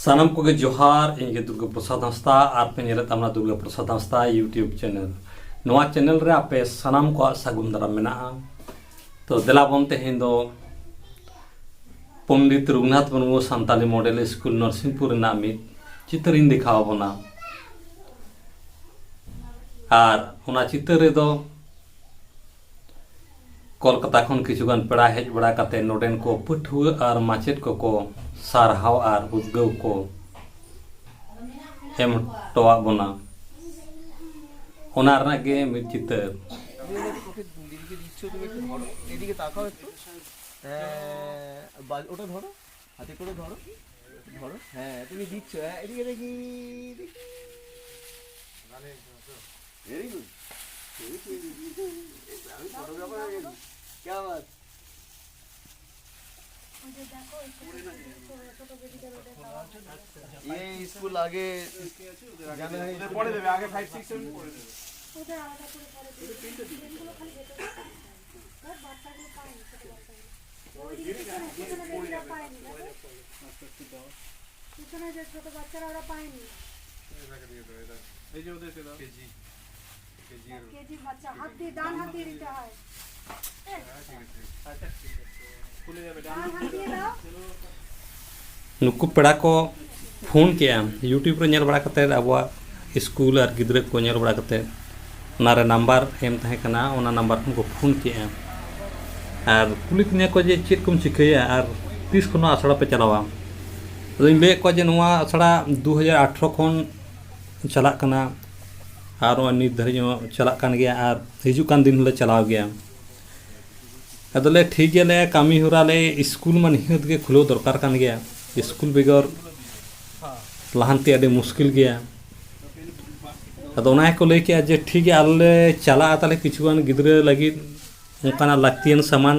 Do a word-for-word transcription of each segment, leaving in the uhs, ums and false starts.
ᱥᱟᱱᱟᱢ ᱠᱚᱜᱮ ᱡᱚᱦᱟᱨ, ᱤᱧ ᱜᱮ ᱫᱩᱨᱜᱟ ᱯᱨᱚᱥᱟᱫᱽ ᱦᱟᱸᱥᱫᱟ ᱟᱨ ᱯᱮ ᱧᱮᱞᱮᱫ ᱛᱟᱵᱚᱱᱟ ᱫᱩᱨᱜᱟ ᱯᱨᱚᱥᱟᱫᱽ ᱦᱟᱸᱥᱫᱟ YouTube ᱪᱮᱱᱮᱞ᱾ ᱱᱚᱣᱟ ᱪᱮᱱᱮᱞ ᱨᱮ ᱟᱯᱮ ᱥᱟᱱᱟᱢ ᱠᱚᱣᱟᱜ ᱥᱟᱹᱜᱩᱱ ᱫᱟᱨᱟᱢ ᱢᱮᱱᱟᱜᱼᱟ᱾ ᱛᱚ ᱫᱮᱞᱟ ᱵᱚᱱ ᱛᱮᱦᱮᱧ ᱫᱚ ᱯᱚᱱᱰᱤᱛ ᱨᱚᱜᱷᱩᱱᱟᱛᱷ ᱢᱩᱨᱢᱩ ᱥᱟᱱᱛᱟᱞᱤ ᱢᱚᱰᱮᱞ ᱥᱠᱩᱞ ᱱᱚᱨᱥᱤᱝᱯᱩᱨ ᱨᱮᱱᱟᱜ ᱢᱤᱫ ᱪᱤᱛᱟᱹᱨᱤᱧ ᱫᱮᱠᱷᱟᱣ ᱟᱵᱚᱱᱟ᱾ ᱟᱨ ᱚᱱᱟ ᱪᱤᱛᱟᱹᱨ ᱨᱮᱫᱚ ᱠᱳᱞᱠᱟᱛᱟ ᱠᱷᱚᱱ ᱠᱤᱪᱷᱩᱜᱟᱱ ᱯᱮᱲᱟ ᱦᱮᱡ ᱵᱟᱲᱟ ᱠᱟᱛᱮ ᱱᱚᱰᱮᱱ ᱠᱚ ᱯᱟᱹᱴᱷᱩᱣᱟᱹ ᱟᱨ ᱢᱟᱪᱮᱫ ᱠᱚᱠᱚ ᱥᱟᱨᱦᱟᱣ ᱟᱨ ᱩᱫᱽᱜᱟᱹᱣ ᱠᱚ ᱮᱢ ᱦᱚᱴᱚᱣᱟᱜ ᱵᱚᱱᱟ᱾ ᱚᱱᱟ ᱨᱮᱱᱟᱜ ᱜᱮ ᱢᱤᱫ ᱪᱤᱛᱟᱹᱨ᱾ দিদিকে দিচ্ছ তুমি একটু ধরো, এদিকে তাকাও একটু। হ্যাঁ, বাজ- ওটা ধরো, হাতে করে ধরো, ধরো। হ্যাঁ, তুমি দিচ্ছ, হ্যাঁ, এদিকে দেখি, দেখি। Very good. Very good. আমি ফটোগ্রাফার হয়ে গেছি। क्या बात। ওই যে দেখো, ওই ছোট ছোট, ছোট বেবিদের ওদের দেওয়া হয়। ये स्कूल आगे जाना है। ওদের পরে দেবে, আগে ফাইভ সিক্স সেভেন পরে দেবে। ওদের আলাদা করে পরে দেবে। পেনগুলো খালি ভেতরে রাখতে হয়। ধর, বাচ্চাগুলো পায়নি, ছোট বাচ্চাগুলো। ওই দিকে পিছনে, পিছনে বেবিরা পায়নি, দেখো। পিছনে যে ছোট বাচ্চারা, ওরা পায়নি। এই যে ওদেরকে দাও। কেজি। কেজি। কেজি বাচ্চা, হাত দিয়ে, ডান হাত দিয়ে দিতে হয়। হ্যাঁ, ঠিক আছে। খুলে যাবে, ডান। ডান হাত দিয়ে দাও। ᱱᱩᱠᱩ ᱯᱮᱲᱟ ᱠᱚ ᱯᱷᱳᱱ ᱠᱮᱜᱼᱟ, YouTube ᱨᱮ ᱧᱮᱞ ᱵᱟᱲᱟ ᱠᱟᱛᱮᱫ, ᱟᱵᱚᱣᱟᱜ ᱥᱠᱩᱞ ᱟᱨ ᱜᱤᱫᱽᱨᱟᱹ ᱠᱚ ᱧᱮᱞ ᱵᱟᱲᱟ ᱠᱟᱛᱮᱫ, ᱚᱱᱟᱨᱮ ᱱᱟᱢᱵᱟᱨ ᱮᱢ ᱛᱟᱦᱮᱸ ᱠᱟᱱᱟ, ᱚᱱᱟ ᱱᱟᱢᱵᱟᱨ ᱠᱷᱚᱱ ᱠᱚ ᱯᱷᱳᱱ ᱠᱮᱜᱼᱟ ᱟᱨ ᱠᱩᱞᱤ ᱠᱤᱫᱤᱧᱟ ᱠᱚ ᱡᱮ, "ᱪᱮᱫ ᱠᱚᱢ ᱪᱤᱠᱟᱹᱭᱟ ᱟᱨ ᱛᱤᱥ ᱠᱷᱚᱱ ᱱᱚᱣᱟ ᱟᱥᱲᱟ ᱯᱮ ᱪᱟᱞᱟᱣᱟ?" ᱟᱫᱚᱧ ᱞᱟᱹᱭᱟᱫ ᱠᱚᱣᱟ ᱡᱮ, "ᱱᱚᱣᱟ ᱟᱥᱲᱟ ᱫᱩ ᱦᱟᱡᱟᱨ ᱟᱴᱷᱨᱚ ᱠᱷᱚᱱ ᱪᱟᱞᱟᱜ ᱠᱟᱱᱟ ᱟᱨ ᱱᱚᱜᱼᱚᱭ ᱱᱤᱛ ᱫᱷᱟᱹᱨᱤᱡ ᱦᱚᱸ ᱪᱟᱞᱟᱜ ᱠᱟᱱ ᱜᱮᱭᱟ ᱟᱨ ᱦᱤᱡᱩᱜ ᱠᱟᱱ ᱫᱤᱱ ᱦᱚᱸᱞᱮ ᱪᱟᱞᱟᱣ ᱜᱮᱭᱟ᱾" ᱟᱫᱚᱞᱮ, "ᱴᱷᱤᱠ ᱜᱮᱭᱟ, ᱞᱮ ᱠᱟᱹᱢᱤ ᱦᱚᱨᱟ ᱞᱮ, ᱥᱠᱩᱞ ᱢᱟ ᱱᱤᱦᱟᱹᱛ ᱜᱮ ᱠᱷᱩᱞᱟᱹᱣ ᱫᱚᱨᱠᱟᱨ ᱠᱟᱱ ᱜᱮᱭᱟ, ᱥᱠᱩᱞ ᱵᱮᱜᱚᱨ ᱞᱟᱦᱟᱱᱛᱤ ᱟᱹᱰᱤ ᱢᱩᱥᱠᱤᱞ ᱜᱮᱭᱟ᱾" ᱟᱫᱚ ᱚᱱᱟ ᱜᱮᱠᱚ ᱞᱟᱹᱭ ᱠᱮᱜᱼᱟ ᱡᱮ, "ᱴᱷᱤᱠ ᱜᱮᱭᱟ, ᱟᱞᱮ ᱞᱮ ᱪᱟᱞᱟᱜᱼᱟ, ᱛᱟᱦᱞᱮ ᱠᱤᱪᱷᱩᱜᱟᱱ ᱜᱤᱫᱽᱨᱟᱹ ᱞᱟᱹᱜᱤᱫ ᱚᱱᱠᱟᱱᱟᱜ ᱞᱟᱹᱠᱛᱤᱭᱟᱱ ᱥᱟᱢᱟᱱ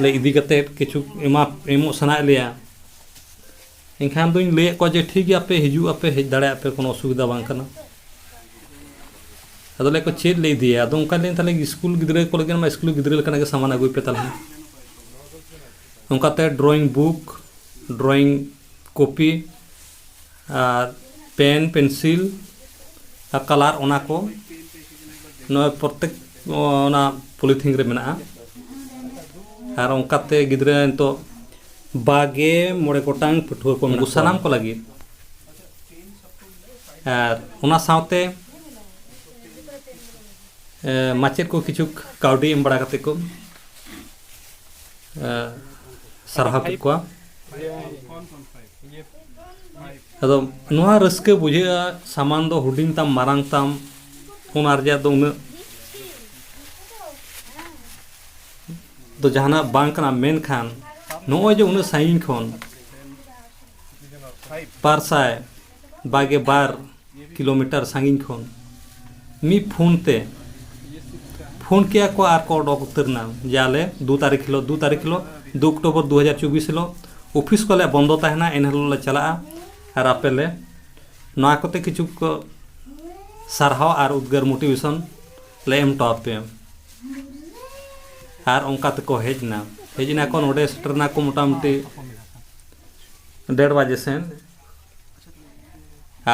ᱞᱮ ᱤᱫᱤ ᱠᱟᱛᱮᱫ ᱠᱤᱪᱷᱩ ᱮᱢᱟ, ᱮᱢᱚᱜ ᱥᱟᱱᱟᱭᱮᱫ ᱞᱮᱭᱟ᱾" ᱮᱱᱠᱷᱟᱱ ᱫᱚᱧ ᱞᱟᱹᱭᱟᱫ ᱠᱚᱣᱟ ᱡᱮ, "ᱴᱷᱤᱠ ᱜᱮᱭᱟ, ᱟᱯᱮ ᱦᱤᱡᱩᱜ ᱟᱯᱮ, ᱦᱮᱡ ᱫᱟᱲᱮᱭᱟᱜ ᱯᱮ, ᱠᱳᱱᱳ ᱚᱥᱩᱵᱤᱫᱷᱟ ᱵᱟᱝ ᱠᱟᱱᱟ᱾" ᱟᱫᱚ ᱞᱟᱹᱭ ᱠᱚ, "ᱪᱮᱫ ᱞᱮ ᱤᱫᱤᱭᱟ?" ᱟᱫᱚ ᱚᱱᱠᱟ ᱞᱟᱹᱭ, "ᱛᱟᱦᱞᱮ ᱥᱠᱩᱞ ᱜᱤᱫᱽᱨᱟᱹ ᱠᱚ ᱞᱟᱹᱜᱤᱫ ᱢᱟ ᱥᱠᱩᱞ ᱜᱤᱫᱽᱨᱟᱹ ᱞᱮᱠᱟᱱᱟᱜ ᱜᱮ ᱥᱟᱢᱟᱱ ᱟᱹᱜᱩᱭ ᱯᱮ ᱛᱟᱦᱞᱮ᱾" ᱚᱱᱠᱟᱛᱮ ᱰᱨᱚᱭᱤᱝ ᱵᱩᱠ, ᱰᱨᱚᱭᱤᱝ ᱠᱚᱯᱤ ᱟᱨ ᱯᱮᱱ, ᱯᱮᱱᱥᱤᱞ ᱟᱨ ᱠᱟᱞᱟᱨ, ᱚᱱᱟ ᱠᱚ ᱱᱚᱜᱼᱚᱭ ᱯᱨᱚᱛᱮᱠ ᱚᱱᱟ ᱯᱚᱞᱤᱛᱷᱤᱱ ᱨᱮ ᱢᱮᱱᱟᱜᱼᱟ᱾ ᱟᱨ ᱚᱱᱠᱟᱛᱮ ᱜᱤᱫᱽᱨᱟᱹ ᱱᱤᱛᱚᱜ ᱵᱟᱜᱮ ᱢᱚᱬᱮ ᱜᱚᱴᱟᱝ ᱯᱟᱹᱴᱷᱩᱣᱟᱹ ᱠᱚ ᱢᱮᱱᱟᱜ ᱠᱚᱣᱟ᱾ ᱥᱟᱱᱟᱢ ᱠᱚ ᱞᱟᱹᱜᱤᱫ᱾ ᱟᱨ ᱚᱱᱟ ᱥᱟᱶᱛᱮ ᱮ, ᱢᱟᱪᱮᱫ ᱠᱚ ᱠᱤᱪᱷᱩ ᱠᱟᱹᱣᱰᱤ ᱮᱢ ᱵᱟᱲᱟ ᱠᱟᱛᱮ ᱠᱚ, ᱮ, ᱥᱟᱨᱦᱟᱣ ᱠᱮᱫ ᱠᱚᱣᱟ᱾ ᱟᱫᱚ ᱱᱚᱣᱟ ᱨᱟᱹᱥᱠᱟᱹ ᱵᱩᱡᱷᱟᱹᱜᱼᱟ, ᱥᱟᱢᱟᱱ ᱫᱚ ᱦᱩᱰᱤᱧ ᱛᱟᱢ ᱢᱟᱨᱟᱝ ᱛᱟᱢ, ᱚᱱᱟ ᱨᱮᱭᱟᱜ ᱫᱚ ᱩᱱᱟᱹᱜ ᱫᱚ ᱡᱟᱦᱟᱱᱟᱜ ᱵᱟᱝ ᱠᱟᱱᱟ, ᱢᱮᱱᱠᱷᱟᱱ ᱱᱚᱜᱼᱚᱭ ᱡᱮ ᱩᱱᱟᱹᱜ ᱥᱟᱺᱜᱤᱧ ᱠᱷᱚᱱ ᱵᱟᱨ ᱥᱟᱭ ᱵᱟᱜᱮ ᱵᱟᱨ ᱠᱤᱞᱳᱢᱤᱴᱟᱨ ᱥᱟᱺᱜᱤᱧ ᱠᱷᱚᱱ ᱢᱤᱫ ᱯᱷᱳᱱ ᱛᱮ ᱯᱷᱳᱱ ᱠᱮᱜᱼᱟ ᱠᱚ ᱟᱨ ᱠᱚ ᱚᱰᱚᱠ ᱩᱛᱟᱹᱨ ᱮᱱᱟ᱾ ᱡᱮ ᱟᱞᱮ ᱫᱩ ᱛᱟᱹᱨᱤᱠᱷ ᱦᱤᱞᱳᱜ, ᱫᱩ ᱛᱟᱹᱨᱤᱠᱷ ᱦᱤᱞᱳᱜ, ᱫᱩ ᱚᱠᱴᱳᱵᱚᱨ ᱫᱩ ᱦᱟᱡᱟᱨ ᱪᱚᱵᱵᱤᱥ ᱦᱤᱞᱳᱜ ᱚᱯᱷᱤᱥ ᱠᱚᱞᱮ ᱵᱚᱱᱫᱚ ᱛᱟᱦᱮᱱᱟ, ᱮᱱ ᱦᱤᱞᱳᱜ ᱞᱮ ᱪᱟᱞᱟᱜᱼᱟ ᱟᱨ ᱟᱯᱮ ᱞᱮ ᱱᱚᱣᱟ ᱠᱚᱛᱮ ᱠᱤᱪᱷᱩ ᱠᱚ ᱥᱟᱨᱦᱟᱣ ᱟᱨ ᱩᱫᱽᱜᱟᱹᱨ, motivation, ᱞᱮ ᱮᱢ ᱦᱚᱴᱚ ᱟᱯᱮᱭᱟ᱾ ᱟᱨ ᱚᱱᱠᱟ ᱛᱮᱠᱚ ᱦᱮᱡ ᱮᱱᱟ, ᱦᱮᱡ ᱮᱱᱟ ᱠᱚ, ᱱᱚᱰᱮ ᱥᱮᱴᱮᱨ ᱮᱱᱟ ᱠᱚ ᱢᱚᱴᱟᱢᱩᱴᱤ ᱰᱮᱲ ᱵᱟᱡᱮ ᱥᱮᱱ᱾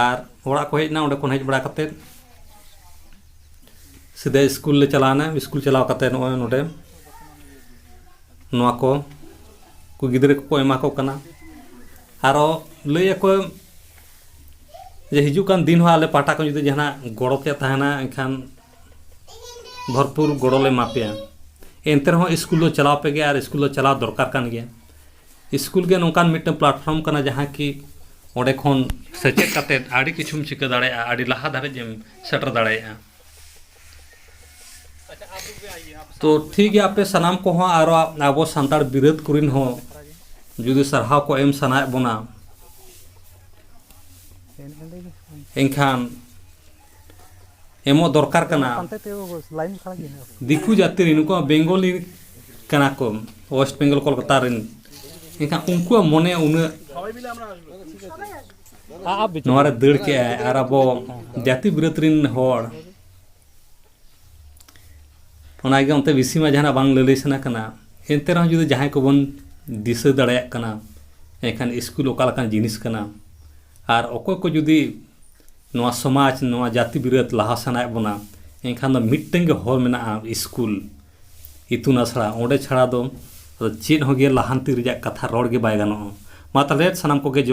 ᱟᱨ ᱚᱲᱟᱜ ᱠᱚ ᱦᱮᱡ ᱮᱱᱟ, ᱚᱸᱰᱮ ᱠᱷᱚᱱ ᱦᱮᱡ ᱵᱟᱲᱟ ᱠᱟᱛᱮᱫ ᱥᱤᱫᱷᱟᱹ ᱥᱠᱩᱞ ᱞᱮ ᱪᱟᱞᱟᱣ ᱮᱱᱟ᱾ ᱥᱠᱩᱞ ᱪᱟᱞᱟᱣ ᱠᱟᱛᱮᱫ ᱱᱚᱜᱼᱚᱭ ᱱᱚᱰᱮ ᱱᱚᱣᱟ ᱠᱚ ᱠᱚ ᱜᱤᱫᱽᱨᱟᱹ ᱠᱚᱠᱚ ᱮᱢᱟ ᱠᱚ ᱠᱟᱱᱟ᱾ ᱟᱨᱚ ᱞᱟᱹᱭ ᱟᱠᱚ ᱡᱮ ᱦᱤᱡᱩᱜ ᱠᱟᱱ ᱫᱤᱱ ᱦᱚᱸ ᱟᱞᱮ ᱯᱟᱦᱴᱟ ᱠᱷᱚᱱ ᱡᱩᱫᱤ ᱡᱟᱦᱟᱱᱟᱜ ᱜᱚᱲᱚ ᱛᱮᱭᱟᱜ ᱛᱟᱦᱮᱱᱟ, ᱮᱱᱠᱷᱟᱱ ᱵᱷᱚᱨᱯᱩᱨ ᱜᱚᱲᱚ ᱞᱮ ᱮᱢᱟ ᱯᱮᱭᱟ᱾ ᱮᱱᱛᱮ ᱨᱮᱦᱚᱸ ᱥᱠᱩᱞ ᱫᱚ ᱪᱟᱞᱟᱣ ᱯᱮᱜᱮ, ᱟᱨ ᱥᱠᱩᱞ ᱫᱚ ᱪᱟᱞᱟᱣ ᱫᱚᱨᱠᱟᱨ ᱠᱟᱱ ᱜᱮᱭᱟ᱾ ᱥᱠᱩᱞ ᱜᱮ ᱱᱚᱝᱠᱟᱱ ᱢᱤᱫᱴᱟᱝ platform ᱠᱟᱱᱟ, ᱡᱟᱦᱟᱸ ᱠᱤ ᱚᱸᱰᱮ ᱠᱷᱚᱱ ᱥᱮᱪᱮᱫ ᱠᱟᱛᱮᱫ ᱟᱹᱰᱤ ᱠᱤᱪᱷᱩᱢ ᱪᱤᱠᱟᱹ ᱫᱟᱲᱮᱭᱟᱜᱼᱟ, ᱟᱹᱰᱤ ᱞᱟᱦᱟ ᱫᱷᱟᱹᱵᱤᱡ ᱮᱢ ᱥᱮᱴᱮᱨ ᱫᱟᱲᱮᱭᱟᱜᱼᱟ᱾ ᱛᱚ ᱴᱷᱤᱠ ᱜᱮᱭᱟ, ᱟᱯᱮ ᱥᱟᱱᱟᱢ ᱠᱚᱦᱚᱸ ᱟᱨᱚ ᱟᱵᱚ ᱥᱟᱱᱛᱟᱲ ᱵᱤᱨᱟᱹᱫ ᱠᱚᱨᱮᱱ ᱦᱚᱸ ᱡᱩᱫᱤ ᱥᱟᱨᱦᱟᱣ ᱠᱚ ᱮᱢ ᱥᱟᱱᱟᱭᱮᱫ ᱵᱚᱱᱟ, ᱮᱱᱠᱷᱟᱱ ᱮᱢᱚᱜ ᱫᱚᱨᱠᱟᱨ ᱠᱟᱱᱟ᱾ ᱫᱤᱠᱩ ᱡᱟᱹᱛᱤ ᱨᱮᱱ, ᱱᱩᱠᱩ ᱢᱟ ᱵᱮᱝᱜᱚᱞᱤ ᱠᱟᱱᱟ ᱠᱚ, ᱳᱭᱮᱥᱴ ᱵᱮᱝᱜᱚᱞ, ᱠᱳᱞᱠᱟᱛᱟ ᱨᱮᱱ, ᱮᱱᱠᱷᱟᱱ ᱩᱱᱠᱩᱣᱟᱜ ᱢᱚᱱᱮ ᱩᱱᱟᱹᱜ ᱱᱚᱣᱟ ᱨᱮ ᱫᱟᱹᱲ ᱠᱮᱜᱼᱟᱭ, ᱟᱨ ᱟᱵᱚ ᱡᱟᱹᱛᱤ ᱵᱤᱨᱟᱹᱫ ᱨᱮᱱ ᱦᱚᱲ, ᱚᱱᱟᱜᱮ ᱚᱱᱛᱮ ᱵᱮᱥᱤ ᱢᱟ ᱡᱟᱦᱟᱱᱟᱜ ᱵᱟᱝ ᱞᱟᱹᱞᱟᱹᱭ ᱥᱟᱱᱟ ᱠᱟᱱᱟ᱾ ᱮᱱᱛᱮ ᱨᱮᱦᱚᱸ ᱡᱩᱫᱤ ᱡᱟᱦᱟᱸᱭ ᱠᱚᱵᱚᱱ ᱫᱤᱥᱟᱹ ᱫᱟᱲᱮᱭᱟᱜ ᱠᱟᱱᱟ, ᱮᱱᱠᱷᱟᱱ ᱥᱠᱩᱞ ᱚᱠᱟ ᱞᱮᱠᱟᱱ ᱡᱤᱱᱤᱥ ᱠᱟᱱᱟ? ᱟᱨ ᱚᱠᱚᱭ ᱠᱚ ᱡᱩᱫᱤ ᱱᱚᱣᱟ ᱥᱚᱢᱟᱡᱽ, ᱱᱚᱣᱟ ᱡᱟᱹᱛᱤ ᱵᱤᱨᱟᱹᱫ ᱞᱟᱦᱟ ᱥᱟᱱᱟᱭᱮᱫ ᱵᱚᱱᱟ, ᱮᱱᱠᱷᱟᱱ ᱫᱚ ᱢᱤᱫᱴᱟᱝ ᱜᱮ ᱦᱚᱨ ᱢᱮᱱᱟᱜᱼᱟ, ᱥᱠᱩᱞ, ᱤᱛᱩᱱ ᱟᱥᱲᱟ᱾ ᱚᱸᱰᱮ ᱪᱷᱟᱲᱟ ᱫᱚ ᱟᱫᱚ ᱪᱮᱫ ᱦᱚᱸ ᱜᱮ ᱞᱟᱦᱟᱱᱛᱤ ᱨᱮᱭᱟᱜ ᱠᱟᱛᱷᱟ ᱨᱚᱲ ᱜᱮ ᱵᱟᱭ ᱜᱟᱱᱚᱜᱼᱟ᱾ ᱢᱟ ᱛᱟᱦᱚᱞᱮ ᱥᱟᱱᱟᱢ ᱠᱚᱜᱮ